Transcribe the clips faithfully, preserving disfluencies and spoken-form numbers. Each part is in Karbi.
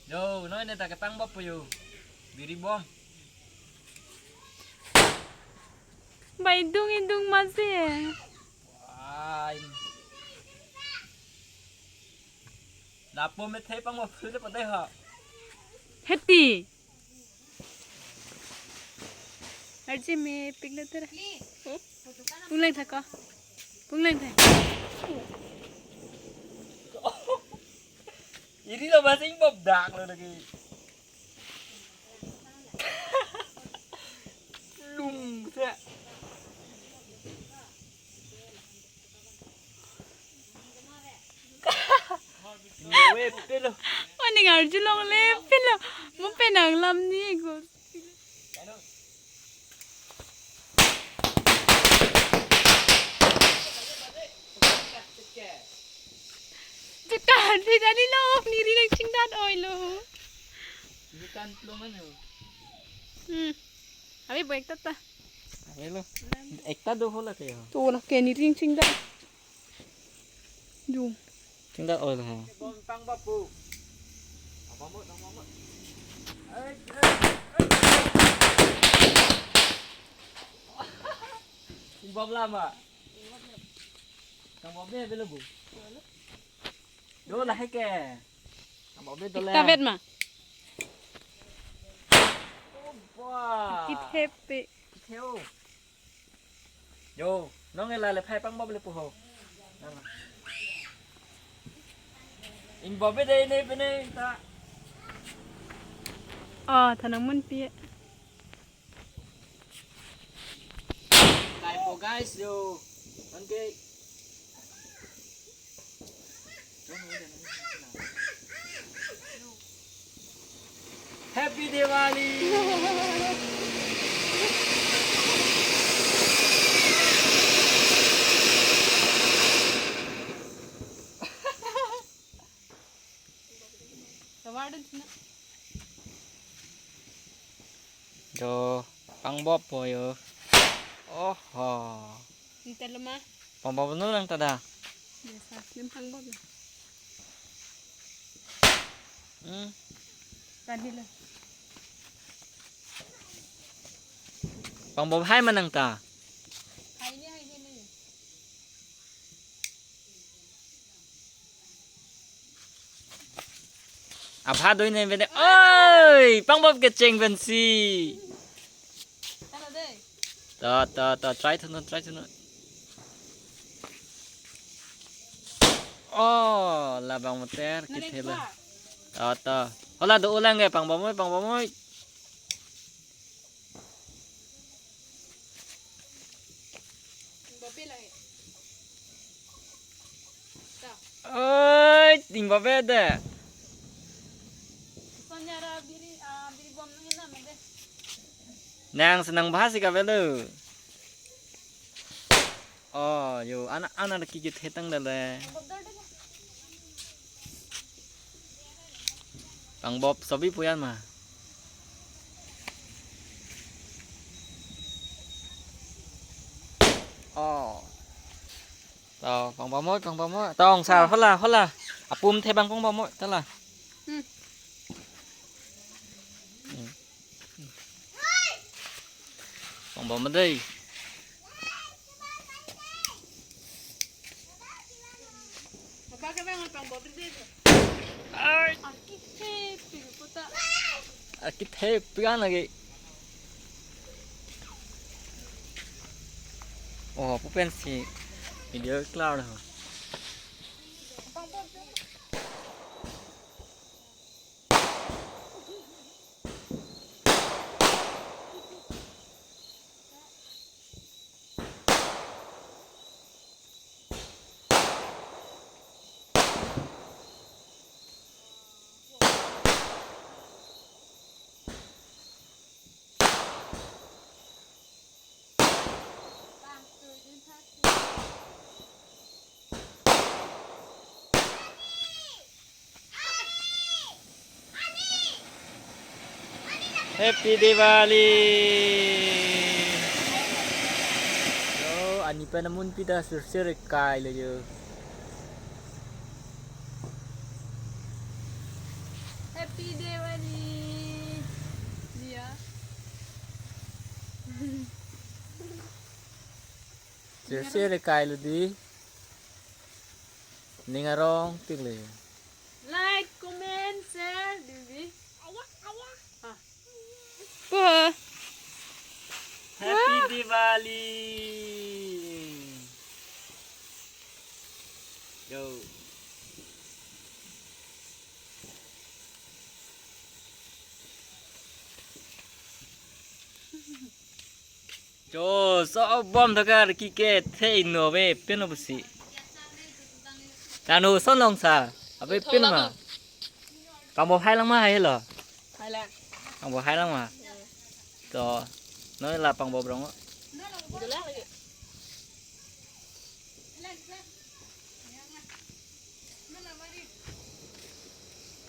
Yo, noi ne ta kepang bop po yo. Biri bom. Bai dung idung masi. Wai. Lapu me thepang bop sule pade ha. Heti. Arji me pik le tera. Pung lang thak ko. Pung lang thak. Iri lo masing bob dak lo lagi. Lum se. Lewe pelo. Mane arjulong le pelo. Mo penang lam ni go. Jekan, di tadi lo, niri nang chingdat oi lo. Jekan plong ano. Hmm. Abi bo ekta ta. Hello. Ekta do hola ke ho. To la ke niri nang chingdat. Dung. Tinggal oil ha. Bom pang bop po. Apa mo, apa mo? Ai, ai, ai. Bom lama. Kang bom be belo bu. Do lahai ke. Kang bom be do le. Tavet ma. Opa. Kit happy. Kit heo. Yo, nong ela le phai pang bop le po ho. Ingbop be dei ne pene ta. Oh, thanang mun pi. Kai po guys yo. Oke. Happy Diwali! Yo, pang bop po yo. Oho. Intel ma. Pang bop nu lang ta da. Biasa, lim pang bop na. Hmm. Tadi lo. Pang bop hai ma nang ta. Hai ni, hai ni, ni. Abha doi ne bene. Oi, pang bop kecheng pensi. Hello dei. To, to, to, try thunun, try thunun. Oh, labang meter, nari kit hela. Ba. To, to. Hola do ulang ke, pang bom oi, pang bom oi. Ingbop be lahai. Ta. Oi, ingbop be de. Sonya ra biri, ah, biri bom nang na mede. Nang senang bahas ka belo. Oh, yo, anak, anak kikit hetang dale. Ingbop dor de. Pang bop sobi puyan ma. Oh. To, pang bom oi, pang bom oi. Tong sar hola, hola. Apum the bang pang bom oi, tala. Hmm. Hmm. Pang bom dei. Apa ke bang pang bom dei? Ai. Aki the pi puta. Aki the pi kan lagi. Oh, pu pensi video klar ho. Happy Diwali! Yo, ani pen amun pita sirsir kai lo yo. Happy Diwali. Dia. Sir, sir, kailo di. Ning arong tingli. Like, comment, share, dibi. Ayah, ayah. Ah. Wah. Happy Diwali. Go. Cho, so bom thakar kike thei no ve peno pusi. Tanu son long sa. Abe peno ma. Pangbo hai lang ma hai lo. Hai lang. Pangbo hai lang ma. To, noi la pangbo brong. Ito lang lagi.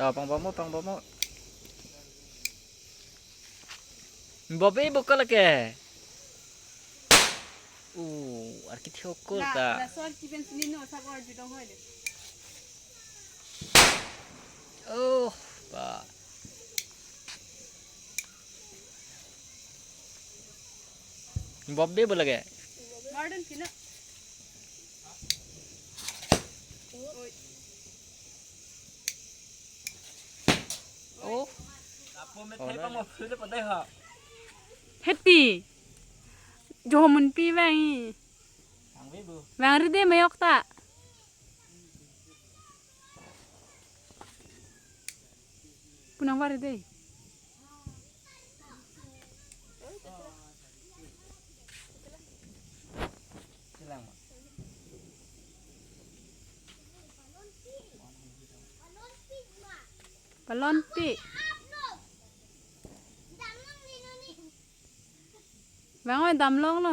To, pangbo mo, pangbo mo. Bobe bokal ke. Uh, arki thiokol ta. Na, na sor kipen sini no, sakor judong hoi de. Oh, ba. Bobe bo lage. Garden kina. Oi. Oh. Lapu me thai pang mo phu de padai ha. Heti. Jomun pi vang i. Ang ve bu. Vang ri de mayok ta. Punang var ri de. Palonpi. Bang oi damlong lo.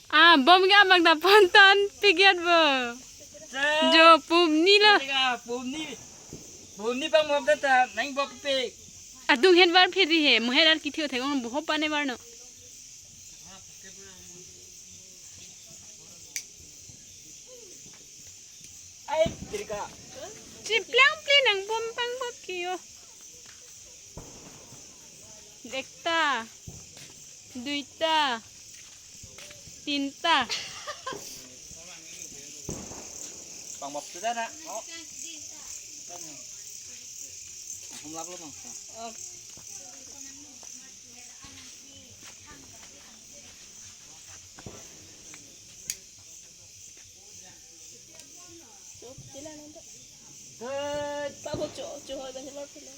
Ah, bom ke abang ta ponton pigiat bo. Jo pum ni lo. Pum ni. Pum ni pang bom ta nang bom pe. Adung het var phiri he, mo het arki thio thek ong bo hopa ne var no. Ai, tirka. Chiplang pli nang bom pang bom kiyo. Ekta. Duita. Tinta. Pang bom sudah na. Oh. Aku melap lo, Bang. Oh. Chup, sila nonton. Hei. Pabo cho, cho hoi banyak banget sila.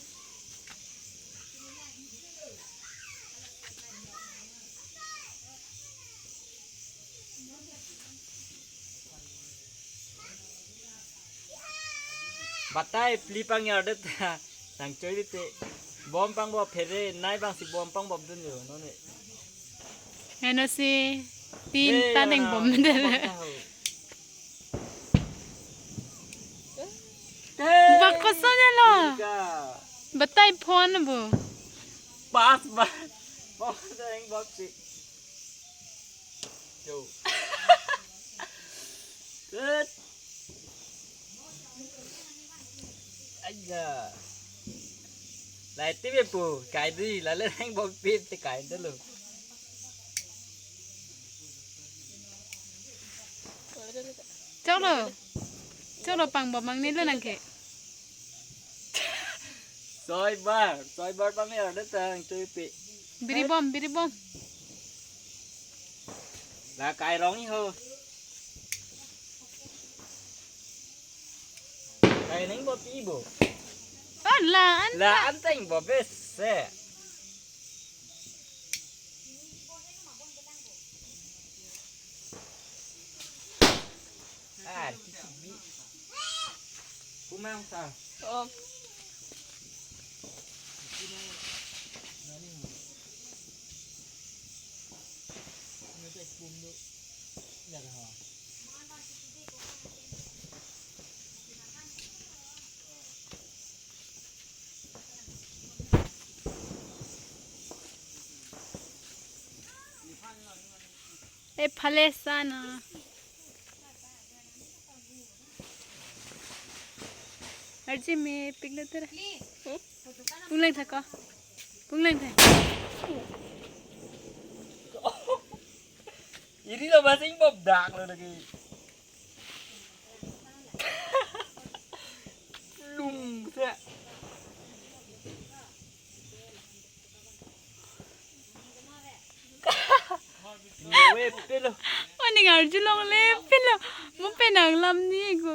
Batai pli pang yar det. Nang choi dite. Bom pang bom phere, nai bang si bom pang bom dun yo, non ne. Heno si tin ta neng bom dun. Bak kosonya lo. Batai phone bo. Pas ba. Bom deng bom si. Yo. Good. Aja. Lai ti be pu, kai di, la le reng bom pip te kai de lo. Cholo. Cholo pang bom mang ni lo nang ke. Soi bar, soi bar pang ni ada tang chui pi. Biri bom, biri bom. La kai rong i ho. Kai neng bo pi bo. Oh, la an. La an teng bo bes se. Ah, kisi bi. Kumang sa. Oh. E phale sana. Arje mepiklo tera. Punglang tha ko. Punglang tha. Iri lo masing bob dak lo lagi. Lum sa. Mane arjulongle pilo. Mo penang lam ni go.